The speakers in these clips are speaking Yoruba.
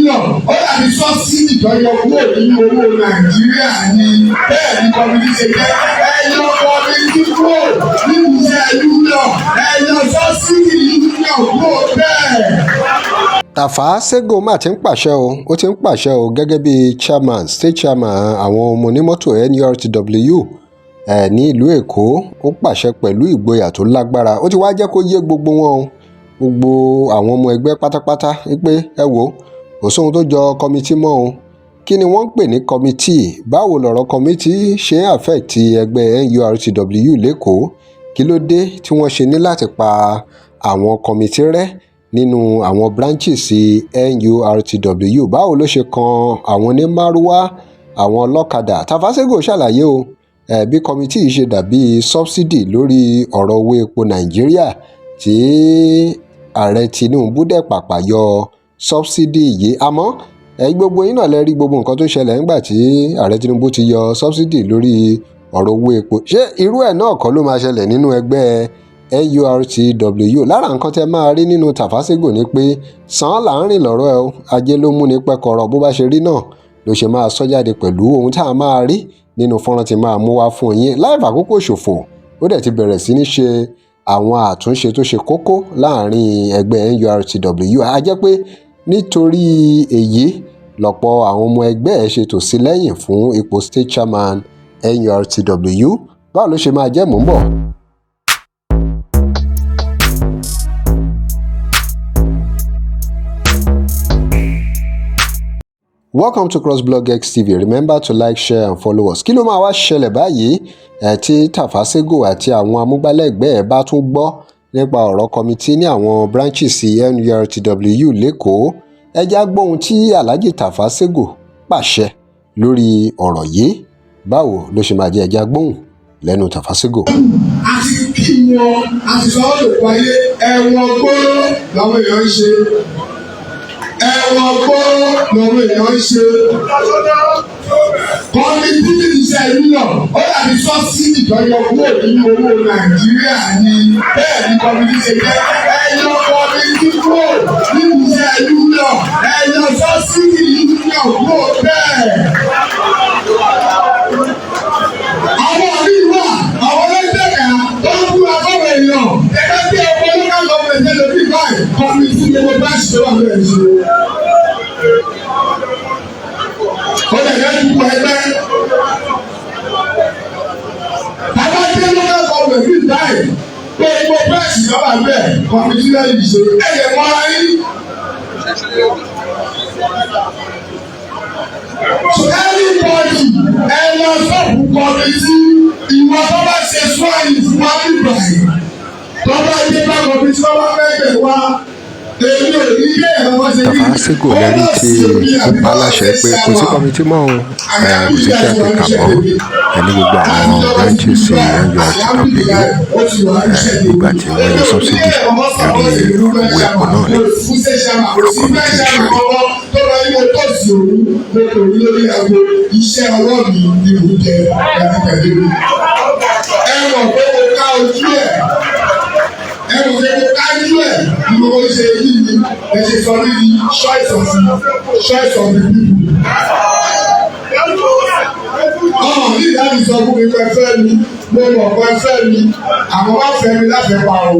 Union, ó dàbí subsidy tó yọ kúrò nínú owó Nàìjíríà ni. Bẹ́ẹ̀ ni committee ṣe jẹ́. Ẹ yọ committee kúrò nínú iṣẹ́ union, ẹ yọ subsidy union kúrò bẹ́ẹ̀. Tafa Sego mà ti ń pàṣẹ o, ó ti ń pàṣẹ o gẹ́gẹ́ bíi chairman, state chairman àwọn ọmọ onímọ́tò NURTW ní ìlú Èkó. Ó pàṣẹ pẹ̀lú ìgboyà tó lágbára. Ó ti wá jẹ́ kó yé gbogbo wọn o, gbogbo àwọn ọmọ ẹgbẹ́ pátápátá, wípé ẹ wò ó, kò sóhun tó jọ committee mọ́ o. Kí ni wọ́n ń pè ní committee? Báwo lọ̀rọ̀ committee ṣe ń affect ẹgbẹ́ NURTW l'Ékòó? Kí ló dé tí wọ́n ṣe ní láti pa àwọn committee rẹ́ nínú àwọn branches NURTW? Báwo ló ṣe kan àwọn onímárúwá, àwọn ọlọ́kadà? Tafa Sego ṣàlàyé o bí committee yìí ṣe dàbí subsidy lórí ọ̀rọ̀ owó epo Nàìjíríà, tí Ààrẹ Tinubu dẹ̀ pàpà yọ subsidy yìí. Àmọ́ ẹ̀yin gbogbo yín náà lẹ rí gbogbo nǹkan tó ṣẹlẹ̀ nígbà tí Ààrẹ Tinubu ti yọ subsidy lórí ọ̀rọ̀ owó epo. Ṣé irú ẹ̀ náà kọ́ ló máa ṣẹlẹ̀ nínú ẹgbẹ́ NURTW? Lára nǹkan tẹ́ máa rí nínú Tafa Sego ni pé sàn án là ń rìn lọ́rọ̀ ẹ o, ajé ló mú ní pẹ́kọ̀rọ̀. Bó bá ṣe rí náà ló ṣe máa sọ jáde pẹ̀lú ohun tá a máa rí nínú fọ́nrán tí máa mú wá fún yín. Láì fàkókò ṣòfò, ó dẹ̀ ti bẹ̀rẹ̀ sí ní ṣe àwọn àtúnṣe tó ṣe kókó láàrin ẹgbẹ́ NURTW. A jẹ́ pé nítorí èyí lọ́pọ̀ àwọn ọmọ ẹgbẹ́ ẹ̀ ṣe tò sí lẹ́yìn fún ipò state chairman NURTW. Báwo ló ṣe máa jẹ́? Mò ń bọ̀. Welcome to CrossBlog X TV. Remember to like, share and follow us. Kí ló máa wá ṣẹlẹ̀ báyìí tí Tafa Sego àti àwọn amúgbálẹ́gbẹ̀ẹ́ ẹ̀ bá tún gbọ́ nípa ọ̀rọ̀ committee ní àwọn branches NURTW l'Ékòó? Ẹ já gbóhun tí Alhaji Tafa Sego pàṣẹ lórí ọ̀rọ̀ yìí. Báwo ló ṣe máa jẹ́? Ẹ já gbóhùn lẹ́nu Tafa Sego. Àti kí wọn àti sọ ọ́ lòpọ̀ ayé. Ẹ̀wọ̀n gbóró làwọn èèyàn ń ṣe, ẹ̀wọ̀n gbóró làwọn èèyàn ń ṣe. Committee iṣẹ́ union, ó dàbí subsidy tó yọ kúrò nínú owó Nàìjíríà ni. Bẹ́ẹ̀ ni committee ṣe jẹ́. Ẹ yọ committee kúrò nínú iṣẹ́ union, ẹ yọ subsidy union kúrò bẹ́ẹ̀. Àwọn míì wà, àwọn ọlọ́jẹ̀ká tó ń búra fáwọn èèyàn ẹgbẹ́ tí ọkọ̀ local government ẹ̀ lórí báyìí, committee gbogbo branch tó wà lóye ṣe. Ó lè fẹ́ dupò ẹgbẹ́. Bàbá dé local government bíi báyìí, gbogbo branch tó wà bẹ́ẹ̀, committee lẹ́yìn ṣe ẹ̀yẹ mọ́ra yín. So anybody, ẹ lọ stop committee. Ìwọ tó bá ṣe sọ́ọ̀yì fún wa nígbà yìí, tó bá dé bá committee, tó bá fẹ́ bẹ̀ wá, èmi ò ní yé ẹ̀rọ wọn ṣe. Tafa Sego lẹ́rí tí ó pa á láṣẹ pé kò sí committee mọ́ o, kò sí caretaker mọ́ ní gbogbo àwọn branches NURTW nígbà tí wọ́n yọ subsidy lórí ọ̀rọ̀ owó epo náà ni ọ̀rọ̀ committee ṣe rí. Tó bá ní mo tọ́sí òun, mo kò ní lórí aago. Iṣẹ́ ọwọ́ mi ni mo jẹ láti tẹ̀lé mi. Ẹ mọ̀ pé mo ká ojú ẹ̀, ẹ mọ̀ pé mo ká ojú ẹ̀ ní mo ṣe yìí ni ẹ ṣe sọ ní choice of the people. Ọ̀hún ní ìdáhùn sọ fún mi pé fẹ́ mi, mo mọ̀ pé fẹ́ mi, àmọ́ wá fẹ́ mi láfẹ́ pa o.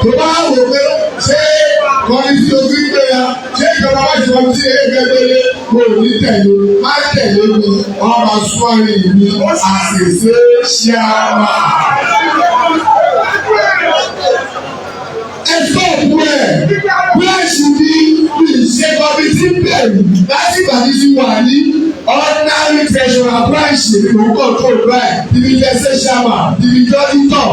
Tó bá wò pé ṣé committee ojú gbé ya, ṣé ìjọba wá ṣe committee ẹgbẹ́gbẹ́lé, mo ò ní tẹ̀lé, má tẹ̀lé mi, wọ́n máa sún àárín mi àṣìṣe ṣíàmà. Ẹ stop ẹ̀ bíláṣì ní ìṣe committee bẹ̀rù láti ìgbà tí ti wà ní ordinary treasurer branch ló ń control báyìí, ibi tẹ̀sẹ̀ ṣàmà, ibi jọ́dítọ̀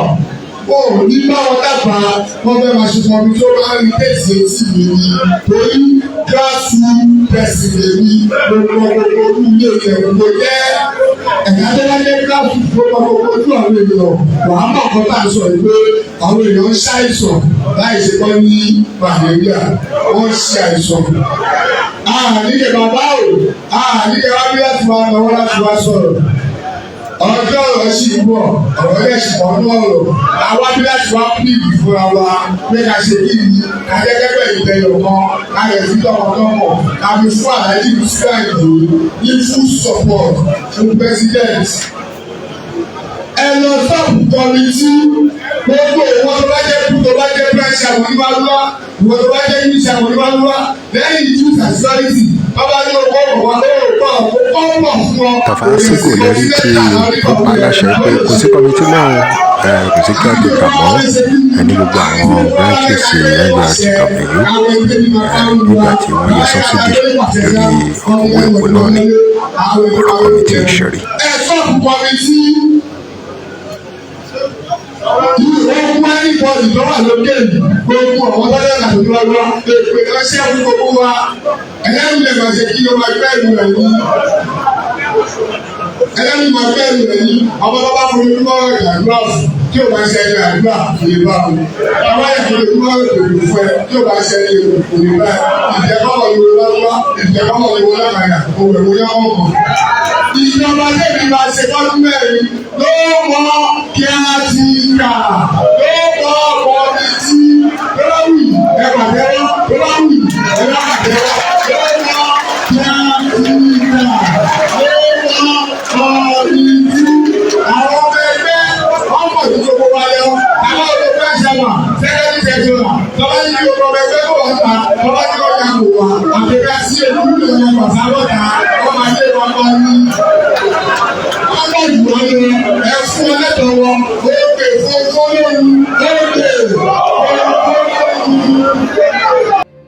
o ní báwọn dábàá wọn fẹ́ máa ṣe committee, ó máa ń rí tẹ̀sí etí mi ni, torí grassroot person lèmi. Gbogbo gbogbo ojú ilé ìyẹ̀wò mo jẹ́ ẹ̀yà tó bá jẹ́ grassroot tó mọ gbogbo ojú àwọn èèyàn. Wàá mọ̀ kọ́ tá à ń sọ yìí pé àwọn èèyàn ń ṣàìsàn láì ṣe kọ́ ní malaria, wọ́n ń ṣe àìsàn. Àníkè bàbá o, àníkè wá bí láti wá náwó láti wá sọ̀rọ̀. Ọjọ́ ọ̀rọ̀ sì ń bọ̀, ọ̀rọ̀ yẹn sì pọ̀ ní ọ̀rọ̀. Àwa bí láti wá píìlì fúnra wa pé ká ṣe kí ni ká jẹ́ kẹ́gbẹ́ ìbẹ̀yọ̀ kan, ká lè fi tọkàntọkàn, ká fi fún Alhaji Musiliu Ayinde ní full support fún president. Ẹ lọ stop committee. Gbogbo ìwọ tó bá jẹ́ tó bá jẹ́ branch àwọn onímọ̀lúwà, ìwọ tó bá jẹ́ unit àwọn onímọ̀lúwà, lẹ́yìn youth and society, bàbá ní ọkọ̀ ọ̀wá ó pọ̀ ó pọ̀ fún ọ. Tafa Sego lẹ́rí tí ó pa láṣẹ pé kò sí committee mọ́ o, kò sí caretaker mọ́ ní gbogbo àwọn branches NURTW nígbà tí wọ́n yọ subsidy lórí owó epo náà ní ọ̀rọ̀ committee ìṣẹ̀rí. Ẹ stop committee. Wọ́n fún anybody tó wà lókè yìí, gbogbo àwọn tọ́jà àti lọ́wọ́ èpè ránṣẹ́ fún gbogbo wa. Ẹlẹ́rìí lè máa ṣe kí ló máa gbẹ́ ìlú rẹ̀ ní. Ẹlẹ́rìí máa gbẹ́ ìlú rẹ̀ ní. Ọmọ tó bá fún mi mọ́ ìgbàdúrà fún tí o bá ṣe ẹni àdúrà, kò lè bá wọn. Bàbá yẹn fún mi mọ́ èdè fún ẹ, tí o bá ṣe ẹni èrò, kò lè bá ẹ. Ìjẹ́kọ̀ọ́ ni wọ́n lọ́wọ́, ìjẹ́kọ̀ọ́ ni wọ́n lọ́kàyà, òwe wo yá wọ́n kàn. Ìjọba tẹ̀mí máa ṣe fọ́dún 4 ló mọ kí a ti kà ló mọ committee. Tó bá wù ẹ pàtẹ́wọ́, tó bá wù ẹ bá pàtẹ́wọ́. Ló mọ kí a ti kà ló mọ committee. Àwọn ọmọ ẹgbẹ́ ọmọ tí gbogbo wa lọ, àwọn olùkọ́ ẹ̀ṣẹ̀ secretary treasurer, tọ́ba ní kí gbogbo ọmọ ẹgbẹ́ kó wọ́n ta, tọ́ba ní kó yà kó wa àti ká sí èkúrú lọ́wọ́ pàṣẹ ọmọ ayé wa máa ní wọ́n bá jù wọ́n lọ. Ẹ fún ọ lẹ́tọ̀ọ́ wọn. Ó pè fún fọlọ́run, ó pè fọlọ́run.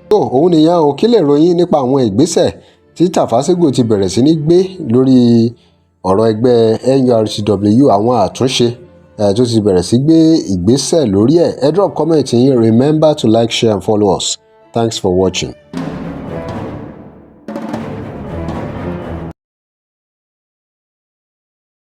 Tó òun nìyẹn o. Kí lè ròyìn nípa àwọn ìgbésẹ̀ tí Tafa Sego ti bẹ̀rẹ̀ sí ní gbé lórí ọ̀rọ̀ ẹgbẹ́ NURTW, àwọn àtúnṣe tó ti bẹ̀rẹ̀ sí gbé ìgbésẹ̀ lórí ẹ̀? Ẹ drop comment yín. Remember to like, share and follow us. Thanks for watching.